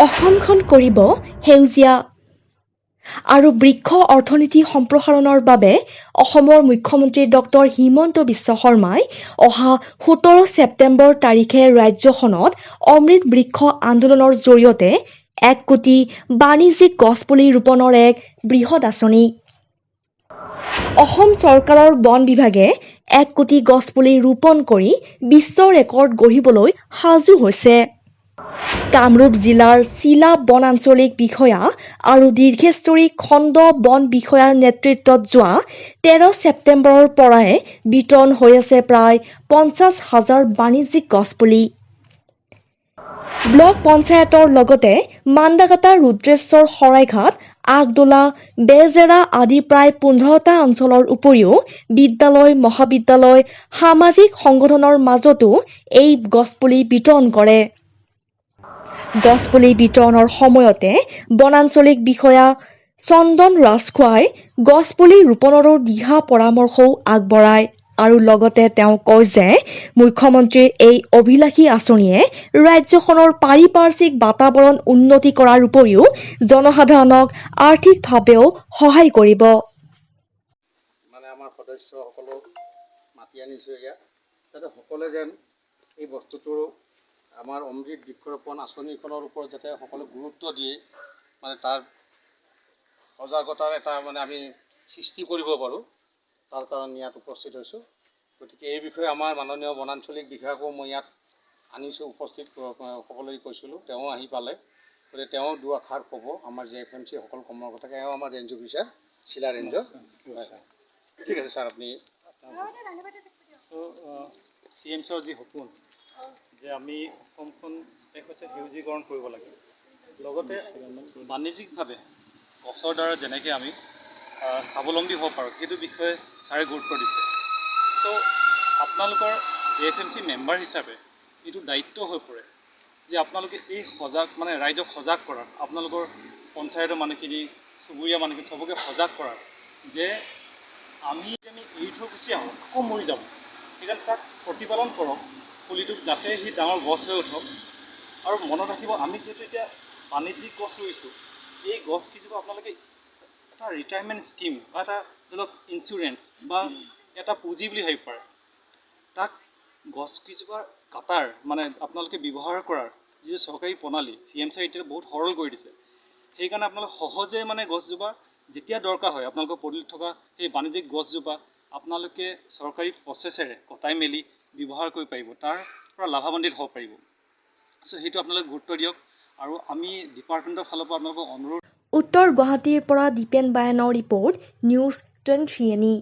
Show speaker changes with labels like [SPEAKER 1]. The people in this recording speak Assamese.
[SPEAKER 1] অসমখন কৰিব সেউজীয়া আৰু বৃক্ষ অৰ্থনীতি সম্প্ৰসাৰণৰ বাবে অসমৰ মুখ্যমন্ত্ৰী ডক্টৰ হিমন্ত বিশ্ব শৰ্মাই অহা 17 ছেপ্টেম্বৰ তাৰিখে ৰাজ্যখনত অমৃত বৃক্ষ আন্দোলনৰ জৰিয়তে 1 কোটি বাণিজ্যিক গছপুলি ৰোপণৰ এক বৃহৎ আঁচনি। অসম চৰকাৰৰ বন বিভাগে 1 কোটি গছপুলি ৰোপণ কৰি বিশ্ব ৰেকৰ্ড গঢ়িবলৈ সাজু হৈছে। কামৰূপ জিলাৰ চিলা বনাঞ্চলিক বিষয়া আৰু দীৰ্ঘেশ্বৰী খণ্ড বন বিষয়াৰ নেতৃত্বত যোৱা 13 ছেপ্টেম্বৰৰ পৰাই বিতৰণ হৈ আছে প্ৰায় 50 হাজাৰ বাণিজ্যিক গছপুলি। ব্লক পঞ্চায়তৰ লগতে মান্দাকাটা, ৰুদ্ৰেশ্বৰ, শৰাইঘাট, আগদোলা, বেজেৰা আদি প্ৰায় 15টা অঞ্চলৰ উপৰিও বিদ্যালয়, মহাবিদ্যালয়, সামাজিক সংগঠনৰ মাজতো এই গছপুলি বিতৰণ কৰে। গছপুলি বিতৰণৰ সময়তে বনাঞ্চলিক বিষয়া চন্দন ৰাজখোৱাই গছপুলি ৰোপণৰো দিহা পৰামৰ্শও আগবঢ়ায় আৰু লগতে তেওঁ কয় যে মুখ্যমন্ত্ৰীৰ এই অভিলাষী আঁচনিয়ে ৰাজ্যখনৰ পাৰিপাৰ্শ্বিক বাতাবৰণ উন্নতি কৰাৰ উপৰিও জনসাধাৰণক আৰ্থিকভাৱেও সহায় কৰিব।
[SPEAKER 2] মানে আমাৰ সদস্যসকলক মাতি আনিছোঁ ইয়াত, যাতে সকলোৱে যেন এই বস্তুটোৰ, আমাৰ অমৃত বৃক্ষৰোপণ আঁচনিখনৰ ওপৰত যাতে সকলোৱে গুৰুত্ব দিয়ে, মানে তাৰ সজাগতাৰ এটা মানে আমি সৃষ্টি কৰিব পাৰোঁ, তাৰ কাৰণে ইয়াত উপস্থিত হৈছোঁ। গতিকে এই বিষয়ে আমাৰ মাননীয় বনাঞ্চলিক বিষয়াকো মই ইয়াত আনিছোঁ উপস্থিত হ'বলৈ কৈছিলোঁ। তেওঁ আহি পালে। গতিকে তেওঁ দুআষাৰ ক'ব আমাৰ জে এফ এম চি সকলো কৰ্মকৰ্তাকে। এওঁ আমাৰ ৰেঞ্জ অফিচাৰ, চিলা ৰেঞ্জৰ। হয়, ঠিক আছে ছাৰ, আপুনি
[SPEAKER 3] চ' চি এম ছাৰৰ যি সপোন যে আমি অসমখন এক হৈছে সেউজীকৰণ কৰিব লাগে, লগতে বাণিজ্যিকভাৱে গছৰ দ্বাৰা যেনেকৈ আমি স্বাৱলম্বী হ'ব পাৰোঁ, সেইটো বিষয়ে ছাৰে গুৰুত্ব দিছে। চ' আপোনালোকৰ J F M C member হিচাপে এইটো দায়িত্ব হৈ পৰে যে আপোনালোকে এই সজাগ, মানে ৰাইজক সজাগ কৰাৰ, আপোনালোকৰ পঞ্চায়তৰ মানুহখিনি, চুবুৰীয়া মানুহখিনি, চবকে সজাগ কৰাৰ যে আমি এৰি থৈ গুচি আহোঁ, আকৌ মৰি যাব। সেইকাৰণে তাক প্ৰতিপালন কৰক পুলিটোক, যাতে সি ডাঙৰ গছ হৈ উঠক। আৰু মনত ৰাখিব, আমি যিহেতু এতিয়া বাণিজ্যিক গছ ৰুইছোঁ, এই গছকেইজোপা আপোনালোকে এটা ৰিটায়াৰমেণ্ট স্কীম বা এটা ধৰি লওক ইঞ্চুৰেঞ্চ বা এটা পুঁজি বুলি ভাবিব পাৰে। তাক গছকেইজোপা কটাৰ, মানে আপোনালোকে ব্যৱহাৰ কৰাৰ যিটো চৰকাৰী প্ৰণালী, চি এম ছাৰে এতিয়া বহুত সৰল কৰি দিছে। সেইকাৰণে আপোনালোকে সহজে মানে গছজোপা যেতিয়া দৰকাৰ হয়, আপোনালোকৰ পদূলিত থকা সেই বাণিজ্যিক গছজোপা আপোনালোকে চৰকাৰী প্ৰচেছেৰে কটাই মেলি ব্যৱহাৰ কৰিব পাৰিব, তাৰ পৰা লাভান্বিত হ'ব পাৰিব। চ' সেইটো আপোনালোকে গুৰুত্ব দিয়ক আৰু আমি ডিপাৰ্টমেণ্টৰ ফালৰ পৰা আপোনালোকক অনুৰোধ
[SPEAKER 1] উত্তৰ গুৱাহাটীৰ পৰা দীপেন বায়নৰ ৰিপৰ্ট, নিউজ 23 এনি।